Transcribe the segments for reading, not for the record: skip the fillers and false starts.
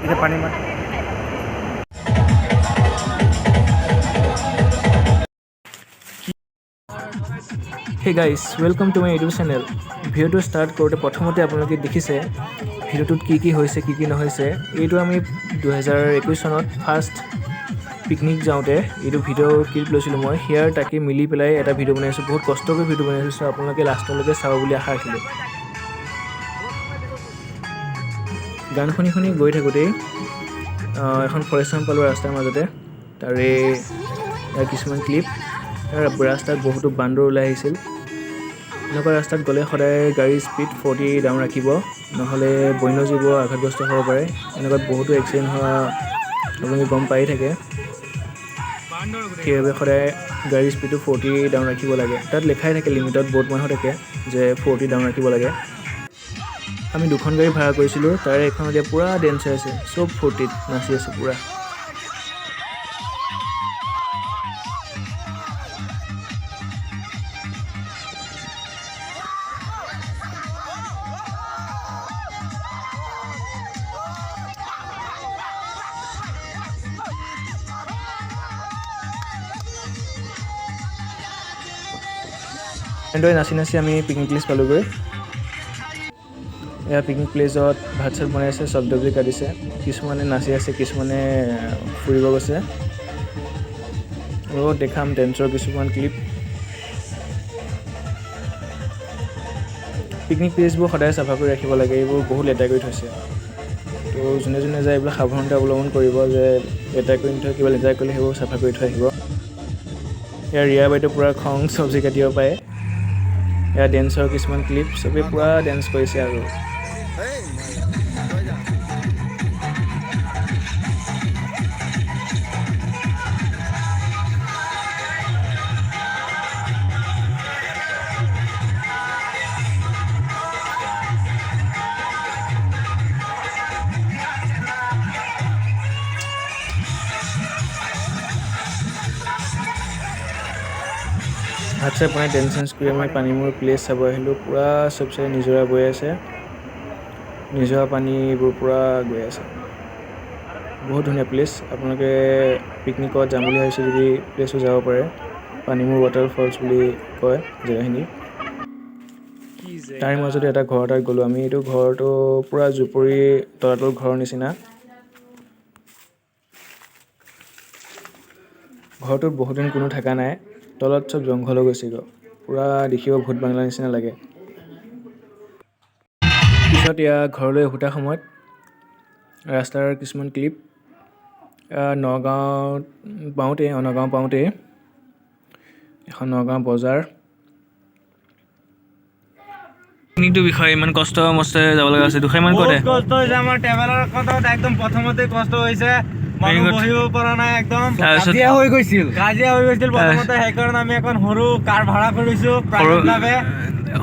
এতিয়া পানী মাৰ। Hey guys, welcome to my YouTube channel. ভিডিঅ'টো ষ্টাৰ্ট কৰোঁতে প্ৰথমতে আপোনালোকে দেখিছে ভিডিঅ'টোত কি কি হৈছে, কি কি নহৈছে। এইটো আমি 2021 চনত ফাৰ্ষ্ট পিকনিক যাওঁতে এইটো ভিডিঅ' ক্লিপ লৈছিলোঁ মই। সেয়াৰ তাকে মিলি পেলাই এটা ভিডিঅ' বনাইছোঁ। বহুত কষ্টকৈ ভিডিঅ' বনাইছোঁ। চ' আপোনালোকে লাষ্টলৈকে চাব বুলি আশা ৰাখিলোঁ। গান শুনি শুনি গৈ থাকোঁতেই এখন ফৰেষ্ট পালোঁ ৰাস্তাৰ মাজতে। তাৰে ইয়াৰ কিছুমান ক্লিপ। তাৰ ৰাস্তাত বহুতো বান্দৰ ওলাই আহিছিল। এনেকুৱা ৰাস্তাত গ'লে সদায় গাড়ীৰ স্পীড 40 ডাউন ৰাখিব, নহ'লে বন্যজীৱ আঘাতগ্ৰস্ত হ'ব পাৰে। এনেকুৱাত বহুতো এক্সিডেণ্ট হোৱা আপোনালোকে গম পাই থাকে। সেইবাবে সদায় গাড়ীৰ স্পীডটো 40 ডাউন ৰাখিব লাগে। তাত লেখাই থাকে, লিমিটত বহুত মানুহ থাকে যে 40 ডাউন ৰাখিব লাগে। আমি দুখন গাড়ী ভাড়া কৰিছিলোঁ। তাৰে এখন এতিয়া পূৰা ডেন্স হৈ আছে, চব ফূৰ্তিত নাচি আছে পূৰা। এনেদৰে নাচি নাচি আমি পিকনিক প্লেচ পালোগৈ। এয়া পিকনিক প্লেচত ভাত চাত বনাই আছে, চব্জি তব্জি কাটিছে। কিছুমানে নাচি আছে, কিছুমানে ফুৰিব গৈছে। আৰু দেখাম ডেন্সৰ কিছুমান ক্লিপ। পিকনিক প্লেচবোৰ সদায় চাফা কৰি ৰাখিব লাগে। এইবোৰ বহুত লেতেৰা কৰি থৈছে। তো যোনে যোনে যায়, এইবিলাক সাৱধানতা অৱলম্বন কৰিব যে লেতেৰা কৰি নথৈ। কিবা লেতেৰা কৰিলে সেইবোৰ চাফা কৰি থৈ আহিব। ইয়াৰ ৰিয়া বাইদেউ পূৰা খং, চব্জি কাটিব পাৰে। এয়া ডেন্সৰ কিছুমান ক্লিপ। চবেই পূৰা ডেন্স কৰিছে। আৰু ভাত চাত বনাই ডেন্স চেন্স কৰি আমি পানীমূৰ প্লেচ চাব আহিলোঁ। পূৰা চব চাইডে নিজৰা বৈ আছে, নিজৰা পানী এইবোৰ পূৰা গৈ আছে। বহুত ধুনীয়া প্লেচ। আপোনালোকে পিকনিকত যাম বুলি ভাবিছে যদি প্লেচো যাব পাৰে। পানীমূৰ ৱাটাৰ ফলছ বুলি কয় জেগাখিনি। তাৰে মাজতে এটা ঘৰ এটাত গ'লোঁ আমি। এইটো ঘৰটো পূৰা জুপুৰি, তলাতল ঘৰৰ নিচিনা। ঘৰটোত বহুত দিন কোনো থকা নাই। তলত চব জংঘল হৈ গৈছেগৈ পূৰা, দেখিব ভূত বাংলা নিচিনা লাগে। পিছত ইয়াৰ ঘৰলৈ উভতাৰ সময়ত ৰাস্তাৰ কিছুমান ক্লিপ। নগাঁৱত পাওঁতে, নগাঁও পাওঁতে এখন নগাঁও বজাৰ। পিকনিকটোৰ বিষয়ে, ইমান কষ্ট মষ্টৰে যাব লগা হৈছে, দুষাৰমান কৈ দে। বহুত কষ্ট হৈছে আমাৰ। ট্ৰেভেলাৰ খনত একদম প্ৰথমতে কষ্ট হৈছে, মানুহ বহুত। বহিব পৰা নাই একদম। তাৰপিছত হৈ গৈছিল, কাজিয়া হৈ গৈছিল প্ৰথমতে। সেইকাৰণে আমি এখন সৰু কাৰ ভাড়া কৰিছো সৰু প্ৰাইভেট ভাৱে।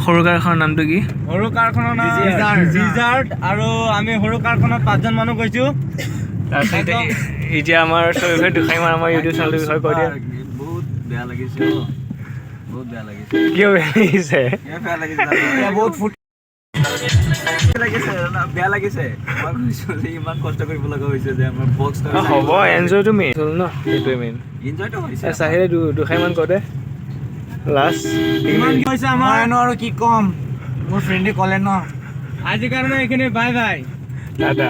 সৰু কাৰখনৰ নামটো কি? সৰু কাৰখনৰ নাম জিজাৰ্ট। আৰু আমি সৰু কাৰখনত পাঁচজন মানুহ গৈছো। তাৰপিছত এতিয়া আমাৰ চবে দুষাৰমান আমাৰ ইউটিউব চেনেলটোৰ বিষয়ে কৈ দিয়া। বহুত বেয়া লাগিছে অ। বহুত বেয়া লাগিছে। কিয় বেয়া লাগিছে? কিয় বেয়া লাগিছে জানো? বহুত ফুট লাগিছে না, বেয়া লাগিছে। মই কৈছো যে ইমান কষ্ট কৰিব লগা হৈছে যে আমাৰ বক্স। অ, হ'ব, এনজয়টো মেইন হ'ল ন, সেইটোৱে মেইন। এনজয়টো হৈছে। চাহিলে দুষাৰমান কৈ দে লাষ্ট। ইমান কি হৈছে আমাৰ। আৰু কি ক'ম, মোৰ ফ্ৰেণ্ডে ক'লে ন। আজিৰ কাৰণে এইখিনি, বাই বাই। টাটা।